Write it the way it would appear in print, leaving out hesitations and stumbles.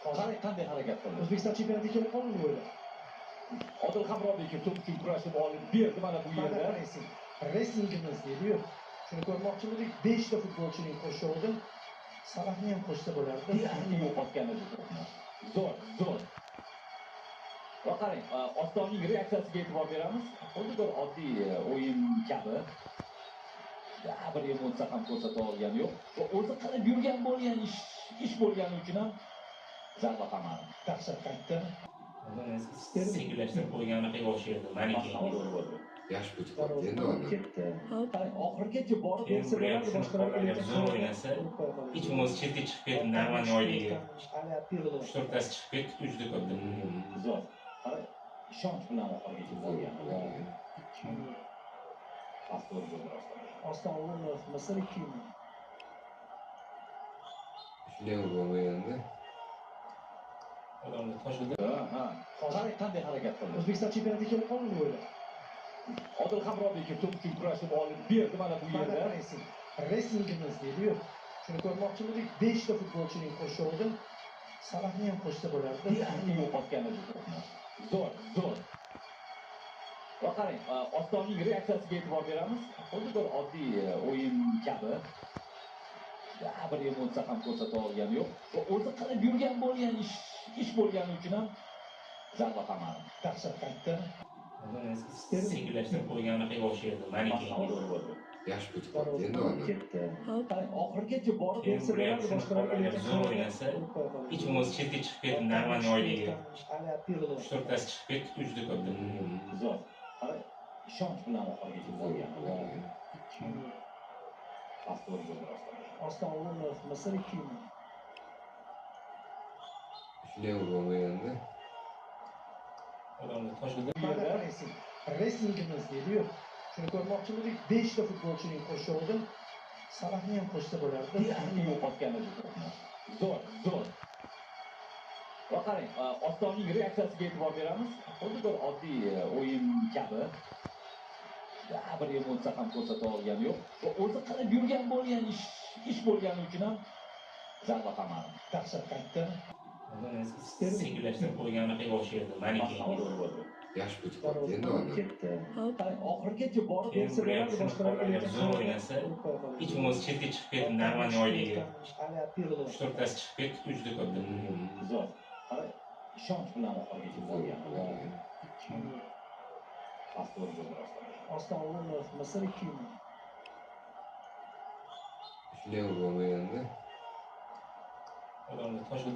Qarang, qanday harakat qildi. O'zbekiston chempionatiga kelib qoldi o'yla. Odil Hamrobekov to'p uchun kurashib olib berdi mana bu Mana yerda. pressing. Pressingimiz deydi-yu. Shuni ko'rmoqchimidik. 5 ta futbolchining qo'shuvdi. Salahni ham qo'shsa bo'lardi. Deyarli yo'qotgan edi to'pni. Zo'r, zo'r. Va qarang, Ostonning reaksiyasiga e'tibor beramiz. Xuddi bir oddiy o'yin kabi. Ja, bir emotsiya ham ko'rsata olgani yo'q. Va o'zi qilib yurgan bo'lgan ish bo'lgani uchun ham zarba qamadi. Dahshat qaytdi. Sekinlashtirib qo'ygan anaqa o'xshaydi. Maniki. Zo'r bo'ldi. Yaxshi o'tib qoldi endi Darvozabon ona. ketdi. Qarang, oxirigacha borib Keyin Bersa bular bo'lardi, tushunib boshqalar qolgan, zo'r o'ynasa, hech bo'lmasa chetga chiqib ketdi нормальный oyligiga. Aliya Pirlo. Uch to'rttasi chiqib ketdi, juda katta. Zo'r. Qarang, ishonch bilan oxirigacha borgan. Pas to'g'ri bo'ldi rostdan. Oston O'runov, Misr 2-0. Shunday bo'lmaganda. Odamlar toshildi. Ha. Qarang, qanday harakat qildi. O'zbekiston chempionatiga kelib qoldi o'yla. Odil Hamrobekov to'p uchun kurashib olib berdi mana bu Mana yerda. pressing. Pressingimiz deydi-yu. Shuni ko'rmoqchimidik. 5 ta futbolchining qo'shuvdi. Salahni ham qo'shsa bo'lardi. Deyarli yo'qotgan edi to'pni. Zo'r, zo'r. Va qarang, Ostonning reaksiyasiga e'tibor beramiz. Xuddi bir oddiy o'yin kabi. Ja, bir emotsiya ham ko'rsata olgani yo'q. Va o'zi qilib yurgan bo'lgan ish bo'lgani uchun ham zarba qamadi. Dahshat qaytdi. Sekinlashtirib qo'ygan anaqa o'xshaydi. Maniki. Zo'r bo'ldi. Yaxshi o'tib qoldi endi Darvozabon ona. ketdi. Qarang, oxirigacha borib Keyin Bersa bular bo'lardi, tushunib boshqalar qolgan, zo'r o'ynasa, hech bo'lmasa chetga chiqib ketdi нормальный oyligiga. Aliya Pirlo. Uch to'rttasi chiqib ketdi, juda katta. Zo'r. Qarang, ishonch bilan oxirigacha borgan. Pas to'g'ri bo'ldi rostdan. Oston O'runov, Misr 2-0. Shunday bo'lmaganda. Odamlar toshildi. Mana pressing. Pressingimiz deydi-yu. Shuni ko'rmoqchimidik. 5 ta futbolchining qo'shuvdi. Salahni ham qo'shsa bo'lardi. Deyarli yo'qotgan edi to'pni. Zo'r, zo'r. Va qarang, Ostonning reaksiyasiga e'tibor beramiz. Xuddi bir oddiy o'yin kabi. Ja, bir emotsiya ham ko'rsata olgani yo'q. Va o'zi qilib yurgan bo'lgan ish bo'lgani uchun ham zarba qamadi. Dahshat qaytdi. Sekinlashtirib qo'ygan anaqa o'xshaydi. Maniki. Zo'r bo'ldi. Yaxshi o'tib qoldi endi Darvozabon ona. ketdi. Qarang, oxirigacha borib Keyin Bersa bular bo'lardi, tushunib boshqalar qolgan, zo'r o'ynasa, hech bo'lmasa chetga chiqib ketdi нормальный oyligiga. Aliya Pirlo. Uch to'rttasi chiqib ketdi, juda katta. Zo'r. Qarang, ishonch bilan oxirigacha borgan. Pas to'g'ri bo'ldi rostdan. Oston O'runov, Misr 2-0. Shunday bo'lmaganda. Odamlar toshildi.